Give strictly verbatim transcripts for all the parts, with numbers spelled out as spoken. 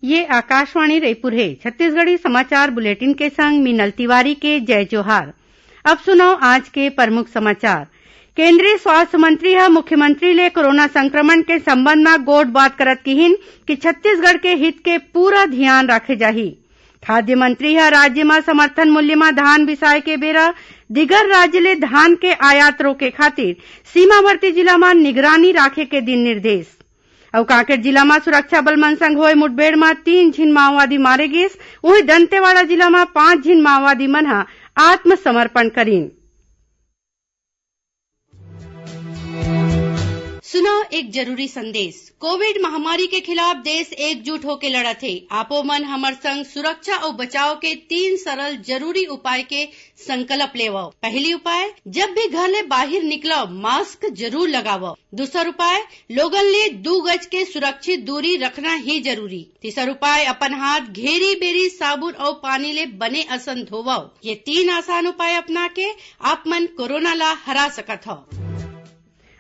ये आकाशवाणी रायपुर हे। छत्तीसगढ़ी समाचार बुलेटिन के संग मीनल तिवारी के जय जोहार। अब सुनव आज के प्रमुख समाचार। केंद्रीय स्वास्थ्य मंत्री ह मुख्यमंत्री ले कोरोना संक्रमण के संबंध म गोठ बात करत किहिन कि छत्तीसगढ़ के हित के पूरा धियान राखे जाही। खाद्य मंत्री ह राज्य म समर्थन मूल्य म धान बिसाए के बेरा दिगर राज्य ले धान के आयात रोके खातिर सीमावर्ती जिला म निगरानी राखे के दिन निर्देश। अउ कांकेर जिला म सुरक्षा बल मन संग होए मुठभेड़ म तीन झिन माओवादी मारे गिस। उहें, दंतेवाड़ा जिला म पांच झिन माओवादी मन ह आत्मसमर्पण करिन। सुनव एक जरूरी संदेश। कोविड महामारी के खिलाफ देश एकजुट होके लड़त हे। आपो मन हमर संग सुरक्षा अउ बचाव के तीन सरल जरूरी उपाय के संकल्प लेवव। पहली उपाय, जब भी घर ले बाहिर निकलव, मास्क जरूर लगावव। दूसर उपाय, लोगन ले दू गज के सुरक्षित दूरी रखना ही जरूरी। तीसर उपाय, अपन हाथ घेरी बेरी साबुन अउ पानी ले बने असन धोवव। ये तीन आसान उपाय अपना के आप मन कोरोना ला हरा सकत हव।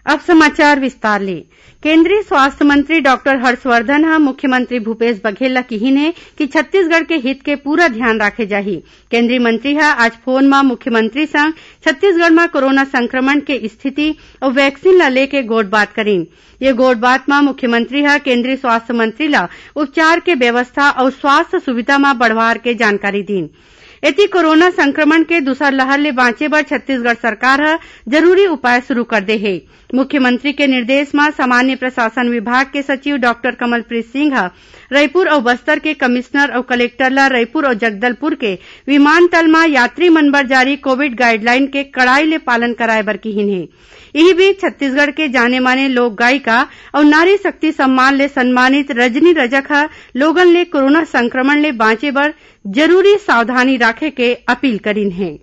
अब समाचार विस्तार ले। केंद्रीय स्वास्थ्य मंत्री डॉक्टर हर्षवर्धन ह मुख्यमंत्री भूपेश बघेल ल किहिन हे कि छत्तीसगढ़ के हित के पूरा ध्यान राखे जाही। केंद्रीय मंत्री ह आज फोन म मुख्यमंत्री संग छत्तीसगढ़ म कोरोना संक्रमण के स्थिति अउ वैक्सीन ल लेके गोठ बात करिन। ये गोठ बात म मुख्यमंत्री ह केंद्रीय स्वास्थ्य मंत्री ल उपचार के व्यवस्था अउ स्वास्थ्य सुविधा म बढ़वार के जानकारी दीन। एती, कोरोना संक्रमण के दूसर लहर ले बांचे बर छत्तीसगढ़ सरकार ह जरूरी उपाय शुरू कर दे हे। मुख्यमंत्री के निर्देश म सामान्य प्रशासन विभाग के सचिव डॉक्टर कमलप्रीत सिंह ह रईपुर अउ बस्तर के कमिश्नर अउ कलेक्टर ल रईपुर अउ जगदलपुर के विमानतल म यात्री मन बर जारी कोविड गाइडलाइन के कड़ाई ले पालन कराए बर किहिन हे। इही बीच, छत्तीसगढ़ के जाने माने लोक गायिका अउ नारी शक्ति सम्मान ले सम्मानित रजनी रजक ह लोगन ले कोरोना संक्रमण ले बांचे बर जरूरी सावधानी राखे के अपील करिन हे।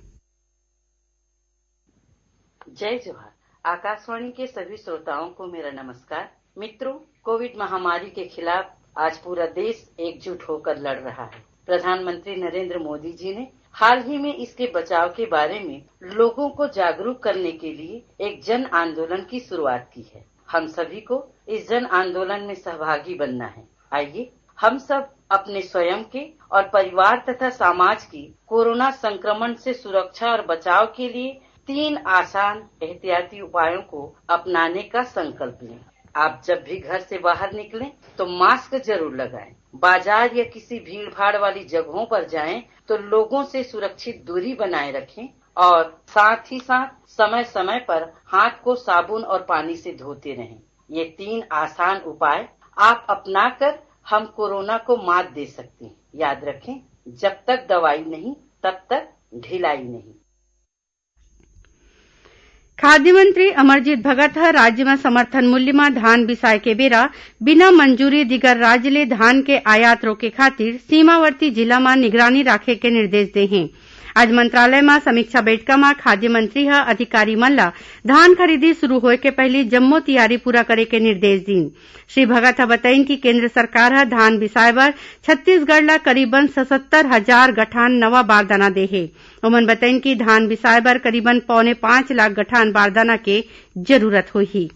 जय जोहार। आकाशवाणी के सभी श्रोताओं को मेरा नमस्कार। मित्रों, कोविड महामारी के खिलाफ आज पूरा देश एकजुट होकर लड़ रहा है। प्रधानमंत्री नरेंद्र मोदी जी ने हाल ही में इसके बचाव के बारे में लोगों को जागरूक करने के लिए एक जन आंदोलन की शुरुआत की है। हम सभी को इस जन आंदोलन में सहभागी बनना है। आइए, हम सब अपने स्वयं के और परिवार तथा समाज की कोरोना संक्रमण से सुरक्षा और बचाव के लिए तीन आसान एहतियाती उपायों को अपनाने का संकल्प लें। आप जब भी घर से बाहर निकलें, तो मास्क जरूर लगाएं। बाजार या किसी भीड़-भाड़ वाली जगहों पर जाएं, तो लोगों से सुरक्षित दूरी बनाए रखें और साथ ही साथ समय-समय पर हाथ को साबुन और पानी से धोते रहें। ये तीन आसान उपाय आप अपनाकर हम कोरोना को मात दे सकते हैं। याद रखें, जब तक दवाई नहीं, तब तक ढिलाई नहीं। खाद्य मंत्री अमरजीत भगत ह राज्य म समर्थन मूल्य म धान बिसाए के बेरा बिना मंजूरी दिगर राज्य ले धान के आयात रोके खातिर सीमावर्ती जिला म निगरानी राखे के निर्देश दे हें। आज मंत्रालय म समीक्षा बैठका म खाद्य मंत्री ह अधिकारी मन ल धान खरीदी शुरू होए के पहिली जम्मो तियारी पूरा करे के निर्देश दीन। श्री भगत ह बतइन कि केंद्र सरकार ह धान बिसाए बर छत्तीसगढ़ ल करीबन सतहत्तर हजार गठान नवा बारदाना दे हे। ओमन बतइन कि धान बिसाए बर करीबन पौने पांच लाख गठान बारदाना के जरूरत होही।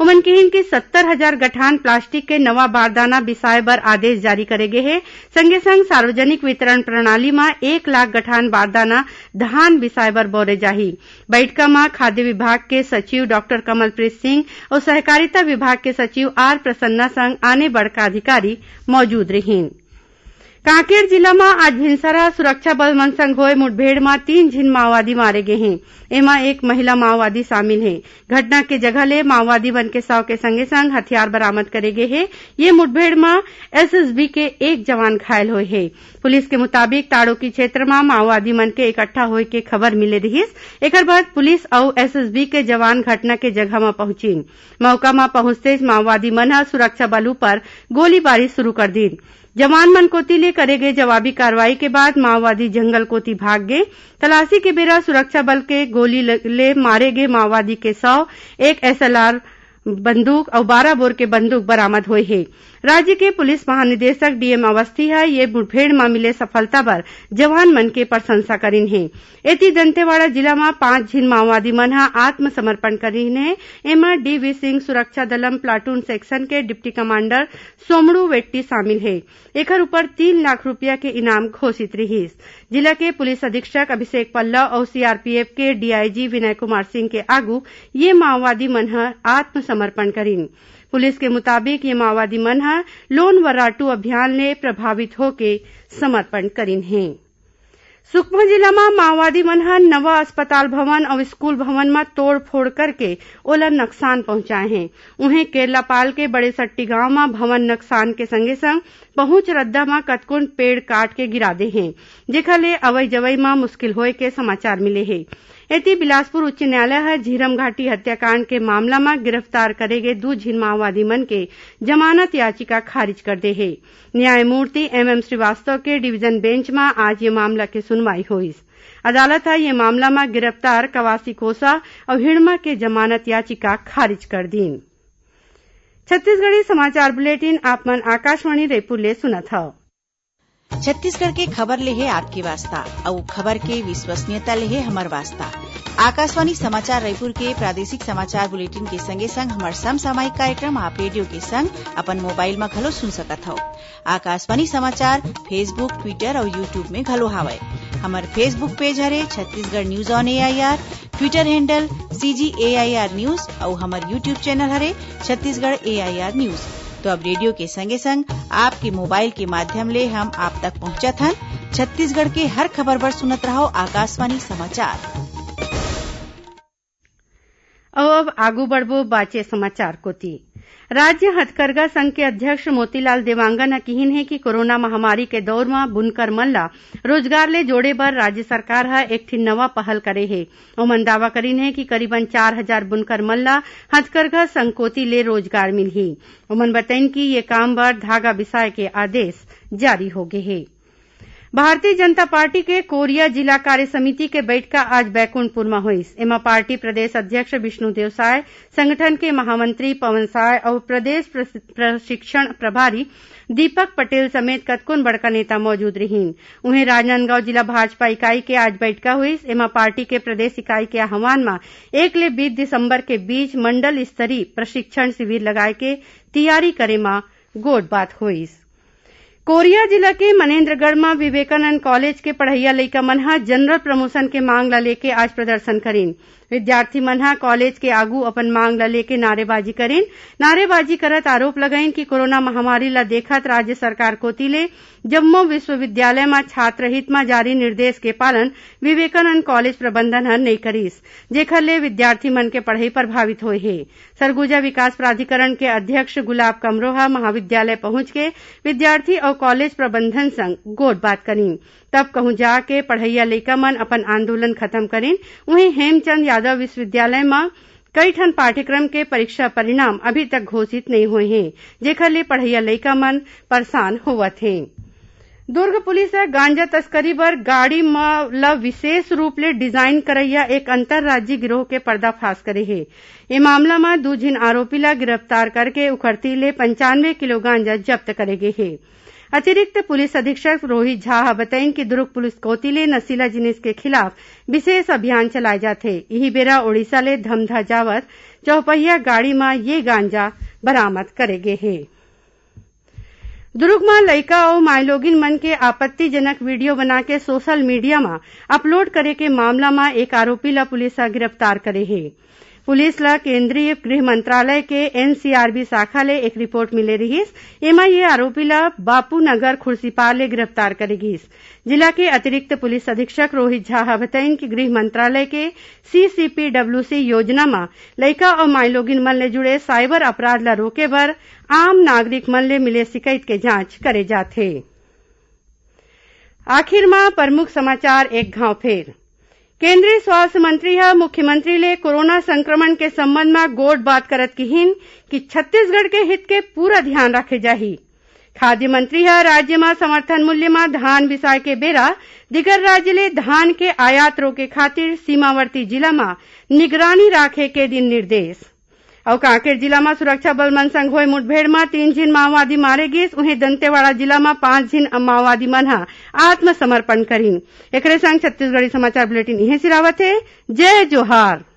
ओमन किहिन कि सत्तर हजार गठान प्लास्टिक के नवा बारदाना बिसाए बर आदेश जारी करे गे हे। संगे संग सार्वजनिक वितरण प्रणाली म एक लाख गठान बारदाना धान बिसाए बर बौरे जाही। बइठका म खाद्य विभाग के सचिव डॉक्टर कमलप्रीत सिंह अउ सहकारिता विभाग के सचिव आर प्रसन्ना संग आने बड़का अधिकारी मौजूद रिहीन। कांकेर जिला म आज भिनसर ह सुरक्षा बल मन संग होए मुठभेड़ म तीन झिन माओवादी मारे गे हें। एमा एक महिला माओवादी शामिल हे। घटना के जगह ले माओवादी मन के शव के संगे संग हथियार बरामद करे गे हे। ये मुठभेड़ म एसएसबी के एक जवान घायल होए हे। पुलिस के मुताबिक, ताड़ोकी क्षेत्र म माओवादी मन के इकट्ठा होए के खबर मिले रिहिस। एकर बाद पुलिस अउ एसएसबी के जवान घटना के जगह म पहुंचिन। मौका म पहुंचतेच माओवादी मन ह सुरक्षा बल ऊपर गोलीबारी शुरू कर दीन। जवान मन कोति ले करे गे जवाबी कार्रवाई के बाद माओवादी जंगल कोति भाग गे। तलाशी के बेरा सुरक्षा बल के गोली ल-, ले मारे गे माओवादी के शव एक एसएलआर बंदूक अउ बारह बोर के बंदूक बरामद होए हे। राज्य के पुलिस महानिदेशक डीएम अवस्थी ह ये मुठभेड़ म मिले सफलता बर जवान मन के प्रशंसा करिन हे। एती दंतेवाड़ा जिला म पांच झिन माओवादी मन ह आत्मसमर्पण करिन हे। एमा डीवी सिंह सुरक्षा दलम प्लाटून सेक्शन के डिप्टी कमांडर सोमड़ू वेट्टी शामिल हे। एखर ऊपर तीन लाख रुपया के इनाम घोषित रिहिस। जिला के पुलिस अधीक्षक अभिषेक पल्लव अउ सीआरपीएफ के डीआईजी विनय कुमार सिंह के आगू ये माओवादी मन ह आत्मसमर्पण करिन। पुलिस के मुताबिक, ये माओवादी मन ह लोन वर्राटू अभियान ले प्रभावित होके समर्पण करिन हे। सुकमा जिला म माओवादी मन ह नवा अस्पताल भवन अउ स्कूल भवन म तोड़फोड़ करके ओला नकसान पहुंचाए हे। उहें, केरलापाल के बड़े सट्टी गांव म भवन नकसान के संगे संग पहुंच रद्दा म कतकोन पेड़ काट के गिरा दे हे, जेखर ले अवई जवई म मुश्किल होए के समाचार मिले हे। एती, बिलासपुर उच्च न्यायालय ह झीरम घाटी हत्याकांड के मामला म गिरफ्तार करे गे दू झिन माओवादी मन के जमानत याचिका खारिज कर दे हे। न्यायमूर्ति एमएम श्रीवास्तव के डिवीजन बेंच म आज ये मामला के सुनवाई होइस। अदालत ह ये मामला म गिरफ्तार कवासी कोसा अउ हिड़मा के जमानत याचिका खारिज कर दीन। छत्तीसगढ़ी समाचार बुलेटिन आप मन आकाशवाणी रायपुर ले सुनत हव। छत्तीसगढ़ के खबर ले हे आपके वास्ता, अउ खबर के विश्वसनीयता ले हे हमर वास्ता। आकाशवाणी समाचार रायपुर के प्रादेशिक समाचार बुलेटिन के संगे संग हमर समसामयिक कार्यक्रम आप रेडियो के संग अपन मोबाइल म घलो सुन सकत हव। आकाशवाणी समाचार Facebook, Twitter अउ YouTube में घलो हावय। हमर Facebook पेज हरे Chhattisgarh news on AIR, Twitter handle CG AIR news अउ हमर YouTube चैनल हरे छत्तीसगढ़ एआईआर न्यूज। तो अब रेडियो के संगे संग आपके मोबाइल के माध्यम ले हम आप तक पहुंचत हन। छत्तीसगढ़ के हर खबर बर सुनत रहव आकाशवाणी समाचार। अउ अब आगू बढ़बो बाचे समाचार कोति। राज्य हथकरघा संघ के अध्यक्ष मोतीलाल देवांगन ह किहिन हे कि कोरोना महामारी के दौर म बुनकर मन ल रोजगार ले जोड़े बर राज्य सरकार ह एक ठिन नवा पहल करे हे। ओमन दावा करिन हे कि करीबन चार हजार बुनकर मन ल हथकरघा संघ कोति ले रोजगार मिलही। ओमन बतइन कि ये काम बर धागा बिसाए के आदेश जारी हो गे हे। भारतीय जनता पार्टी के कोरिया जिला कार्य समिति के बइठका आज बैकुंठपुर म होइस। एमा पार्टी प्रदेश अध्यक्ष विष्णुदेव साय, संगठन के महामंत्री पवन साय अउ प्रदेश प्रस-, प्रशिक्षण प्रभारी दीपक पटेल समेत कतकोन बड़का नेता मौजूद रिहीन। उहें, राजनांदगांव जिला भाजपा इकाई के आज बइठका होइस। एमा पार्टी के प्रदेश इकाई के आह्वान म एक ले बीस दिसंबर के बीच मंडल स्तरीय प्रशिक्षण शिविर लगाए के तियारी करे म गोठ बात होइस। कोरिया जिला के मनेन्द्रगढ़ म विवेकानंद कॉलेज के पढ़इया लइका मन ह जनरल प्रमोशन के मांग ल लेके आज प्रदर्शन करिन। विद्यार्थी मन ह कॉलेज के आगू अपन मांग ल लेके नारेबाजी करिन। नारेबाजी करत आरोप लगाइन कि कोरोना महामारी ल देखत राज्य सरकार कोति ले जम्मो विश्वविद्यालय म छात्र हित म जारी निर्देश के पालन विवेकानंद कॉलेज प्रबंधन ह नइ करिस, जेखर ले विद्यार्थी मन के पढ़ई प्रभावित होए हे। सरगुजा विकास प्राधिकरण के अध्यक्ष गुलाब कमरो ह महाविद्यालय पहुंच के विद्यार्थी अउ कॉलेज प्रबंधन संग गोठ बात करिन। तब कहूं जाके पढ़इया लइका मन अपन आंदोलन खत्म करिन। उहें, हेमचंद यादव विश्वविद्यालय म कई ठन पाठ्यक्रम के परीक्षा परिणाम अभी तक घोषित नइ होए हे, जेखर ले पढ़इया लइका मन परेशान होवत हें। दुर्ग पुलिस ह गांजा तस्करी बर गाड़ी म ल विशेष रूप ले डिजाइन करइया एक अंतर्राज्यीय गिरोह के पर्दाफाश करे हे। ए मामला म दू झिन आरोपी ल गिरफ्तार करके उखर तीर ले पंचानवे किलो गांजा जब्त करे गे हे। अतिरिक्त पुलिस अधीक्षक रोहित झा ह बतइन कि दुर्ग पुलिस कोति ले नशीला जिनिस के खिलाफ विशेष अभियान चलाए जाथे। इही बेरा ओडिशा ले धमधा जावत चौपहिया गाड़ी म ये गांजा बरामद करे गे हे। दुर्ग म लइका अउ माईलोगिन मन के आपत्तिजनक वीडियो बना के सोशल मीडिया म अपलोड करे के मामला म एक आरोपी ल पुलिस ह गिरफ्तार करे हे। पुलिस ल केंद्रीय गृह मंत्रालय के एनसीआरबी शाखा ले एक रिपोर्ट मिले रिहिस। एमा ये आरोपी ल बापू नगर खुर्सीपार ले गिरफ्तार करे गिस। जिला के अतिरिक्त पुलिस अधीक्षक रोहित झा ह बतइन कि गृह मंत्रालय के सीसीपीडब्ल्यूसी योजना म लइका अउ माईलोगिन मन ले जुड़े साइबर अपराध ल रोके बर आम नागरिक मन ले मिले शिकायत के जांच करे जाथे। आखिर म प्रमुख समाचार एक घांव फेर। केंद्रीय स्वास्थ्य मंत्री ह मुख्यमंत्री ले कोरोना संक्रमण के संबंध म गोठ बात करत किहिन कि छत्तीसगढ़ के हित के पूरा ध्यान राखे जाही। खाद्य मंत्री ह राज्य म समर्थन मूल्य म धान बिसाए के बेरा दिगर राज्य ले धान के आयात रोके खातिर सीमावर्ती जिला म निगरानी राखे के दिन निर्देश। अउ कांकेर जिला म सुरक्षा बल मन संग होय मुठभेड़ म तीन झिन माओवादी मारे गिस, उहें दंतेवाड़ा जिला म पांच झिन माओवादी मन ह आत्मसमर्पण करिन। एकरे संग छत्तीसगढ़ी समाचार बुलेटिन इहें सिरावत हे। जय जोहार।